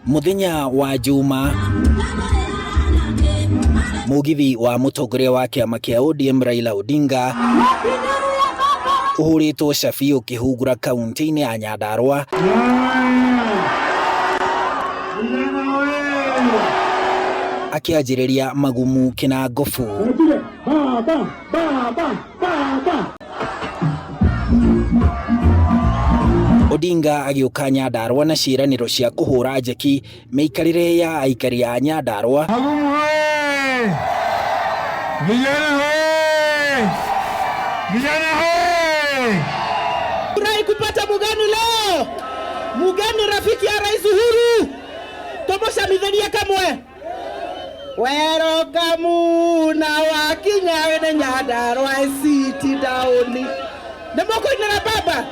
Mũthenya wa Juma, mũgithi wa mũtongoria wa kĩama kĩa ODM Raila Odinga ũhũrĩtwo cabi ũkĩhungura kaunti-inĩ ya Nyandarua. Akĩanjĩrĩria magumu kĩnangobu. Odinga agĩũka Nyandarua na ciĩranĩro cia kũhũra njeki mĩikarĩre ya aikari a Nyandarua. Magumu hoye! Vijana hoye! Vijana hoye! Furahi kupata mugeni leo, mugeni rafiki ya Rais Uhuru. Tumucamithĩrie kamwe wero kamuna wakinya nĩ Nyandarua city down. Nĩ mũkũinĩra baba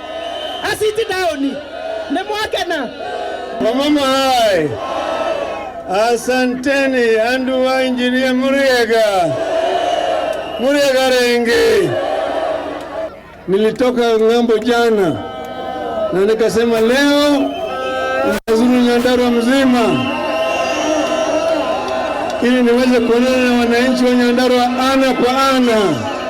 a city down, nĩ mwakena. Wamama hai! Asanteni andu wa Injinia Muriega. Muriega rengi. Nilitoka ng'ambo jana na nikasema leo nitazuru Nyandarua mzima ili niweze kuonana na wananchi wa Nyandarua ana kwa ana.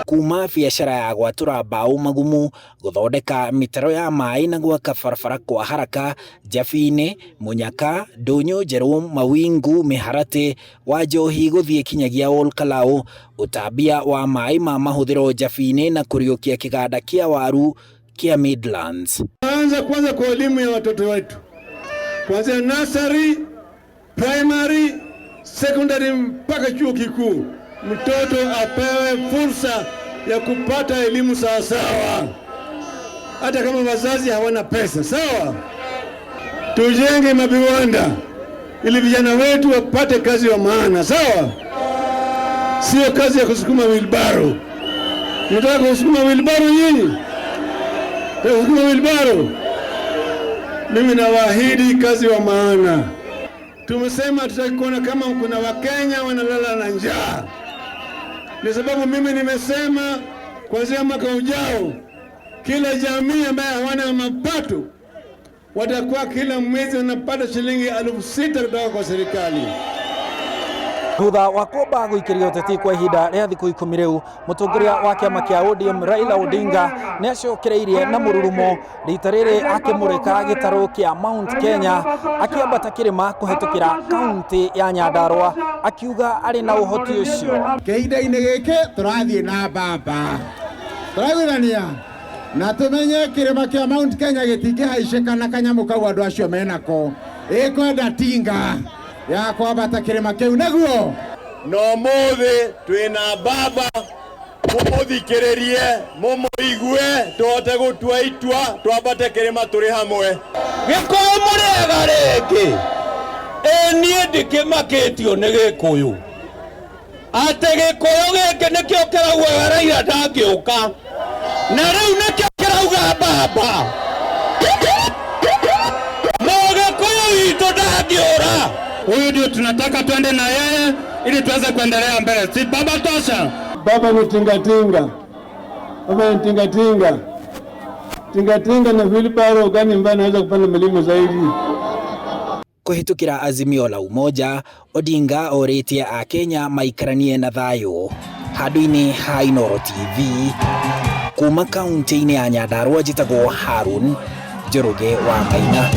Kuma biacara ya gwatura mbaũ magumu, gũthondeka mĩtaro ya maĩ na gwaka barabara kwa haraka Njabi-inĩ, Mũnyaka, Ndũnyũ Njerũ, Mawingu, Mĩharatĩ, Wanjohi gũthiĩ kinyagia Olkalau, ũtambia wa maĩ ma mahũthĩro Njabi-inĩ na kũriũkia kĩganda kĩa waru kĩa Midlands. Anza kwanza kwa elimu ya watoto wetu, kuanzia nursery, primary, secondary mpaka chuo kikuu. Mtoto apewe fursa ya kupata elimu sawasawa, hata kama wazazi hawana pesa. Sawa, tujenge maviwanda ili vijana wetu wapate kazi wa maana. Sawa, sio kazi ya kusukuma wilbaro. Mnataka kusukuma wilbaro nyinyi? Kusukuma wilbaro? Mimi nawaahidi kazi wa maana. Tumesema tutaki kuona kama kuna Wakenya wanalala na njaa. Ni sababu mimi nimesema kuanzia mwaka ujao, kila jamii ambaye hawana mapato watakuwa kila mwezi wanapata shilingi 6,000 kutoka kwa serikali. Thutha wa kwamba gũikĩria ũteti kwa ihinda rĩa thikũ 10 rĩu, mũtongoria wa kĩama kĩa ODM Raila Odinga nĩ acokereirie na mũrurumo, rita rĩrĩ akĩmũrĩka gĩtarũ kĩa Mount Kenya akĩambata kĩrĩma kũhetũkĩra kaunti ya Nyandarua, akiuga arĩ na ũhoti ũcio. Kĩhinda-inĩ gĩkĩ tũrathiĩ na mbamba, tũraiguithania na tũmenye kĩrĩma kĩa Mount Kenya gĩtingĩhaicĩka na kanyamũ kau andũ acio menako, ĩkwenda tinga ya kwambata kĩrĩma kĩu nĩguo. Na ũmũthĩ twĩna baba, mũmũthikĩrĩrie, mũmũigue, tũhote gũtua itua, twambate kĩrĩma tũrĩ hamwe. Gĩkũyũ mũrĩega rĩngĩ, ĩ niĩ ndikĩmakĩtio nĩ Gĩkũyũ, atĩ Gĩkũyũ gĩkĩ nĩkĩo kĩraugaga Raila ndangĩũka, na rĩu nĩkĩo kĩrauga baba. Mũgĩkũyũ witũ ndangĩũra. Huyu ndio tunataka twende na yeye ili tuweze kuendelea mbele. Si baba tosha? Baba ni tingatinga, baba ni tingatinga. Tingatinga na wheelbarrow gani ambaye anaweza kupanda milima zaidi? Kũhĩtũkĩra Azimio la Umoja, Odinga orĩtie Akenya maikaranie na thayũ. Handũ-inĩ ha Inooro TV, kuma kaunti-inĩ ya Nyandarua, njĩtagwo Harun Njoroge wa Maina.